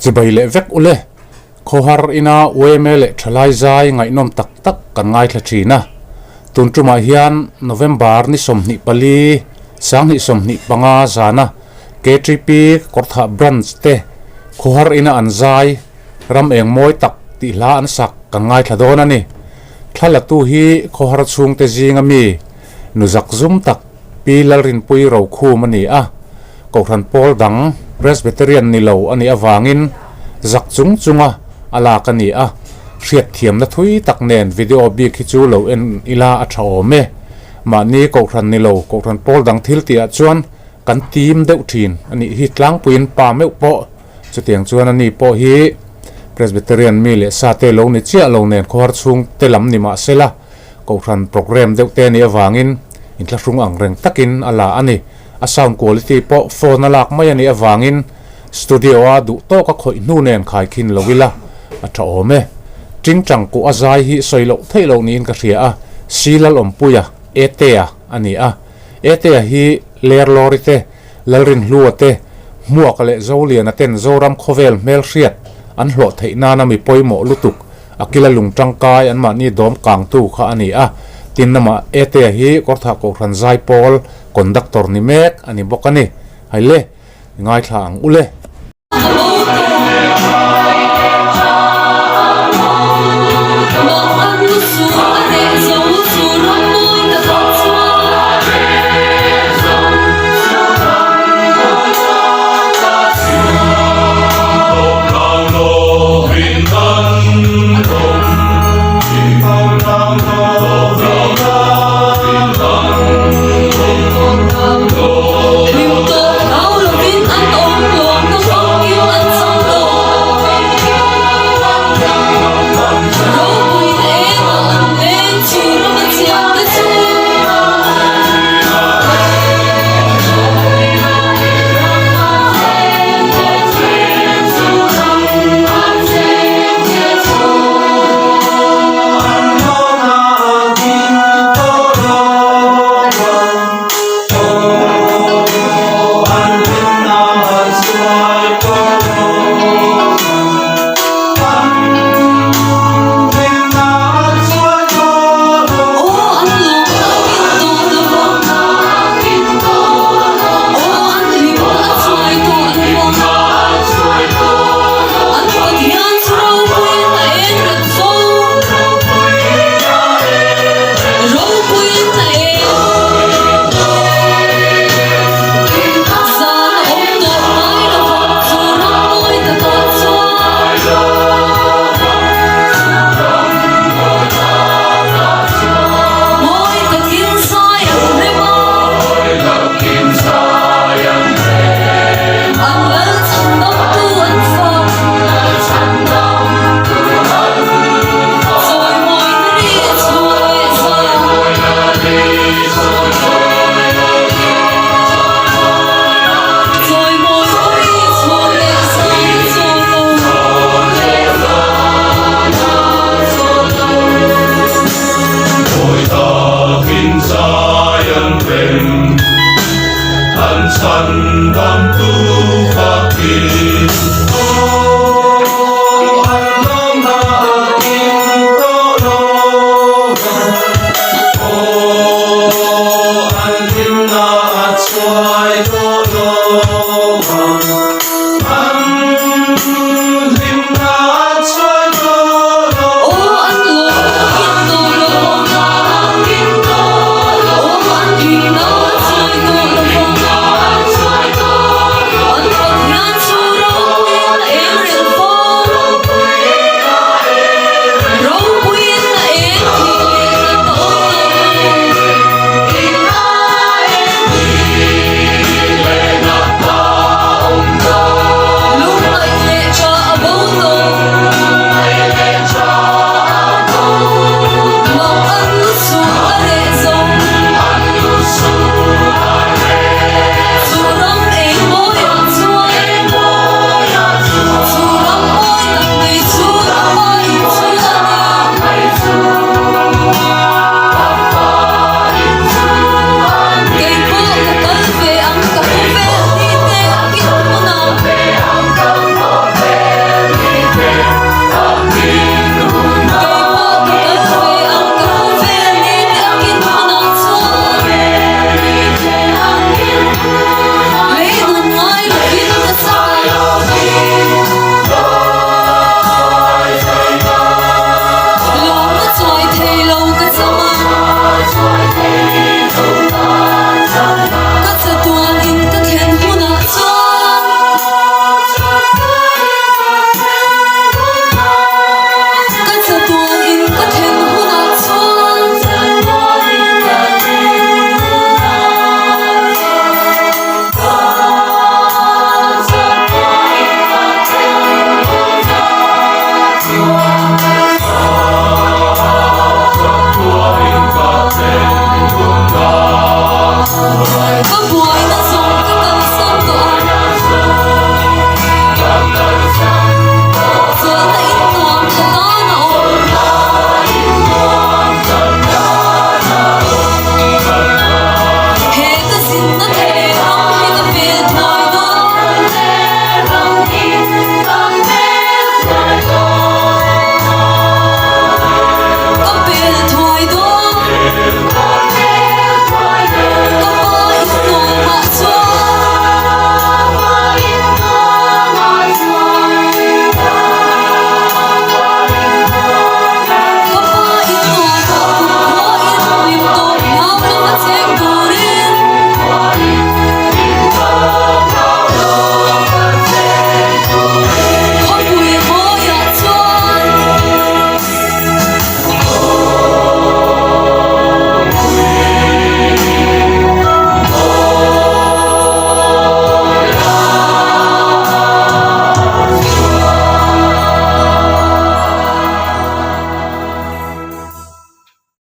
Chibai leh vek ule. Khawhar ina UMA leh thalai zai ngaihnawm tak tak kan ngaithla thin a. Tun tumah hian November ni 24, 2025 zana KTP Kawrthah Branch te khawhar ina an zai ram eng mawi tak tih hla an sak kan ngaithla dawn a ni. Thla latu hi khawhar chhungte zinga mi nu zak zum tak Pi Lalrinpui Rokhum a ni a, Kohhran pawl dang Presbyterian ni lo a nih avangin zak chung chunga a lak a ni a, hriatthiamna thui tak nen video bik hi chu lo en ila a tha awm e. Mahni Kohhran ni lo Kohhran pawl dang thil tihah chuan kan tim deuh thin a nih hi tlangpuiin pa meuh pawh chutiang chuan a ni pawh hi Presbyterian mi leh sa te lo ni chiah lo nen khawhar chhung te lam ni mah sela Kohhran programme deuh te a nih avangin inthlahrung ang reng takin a la a ni. A sound quality pawh phone a lak mai a nih avangin studio a duh tawk a khawih hnu nen khai khin lo ila a tha awm e. Tingtang kuh a zai hi sawi loh theih loh niin ka hria a, Silal Awmpuia, Etea, a ni a. Etea hi Ler Lawri te, Lalrinhlua te, Hmuaka leh Zoliana ten Zoram khawvel hmelhriat an hlawh theih nana mi pawimawh lutuk A kila lung tangkai anmahni dawm kangtu kha a ni a, tin amah Etea hi Kawrthah Kohhran Zaipawl conductor ni mek a ni bawk a ni. Haile, i ngaithla ang u le.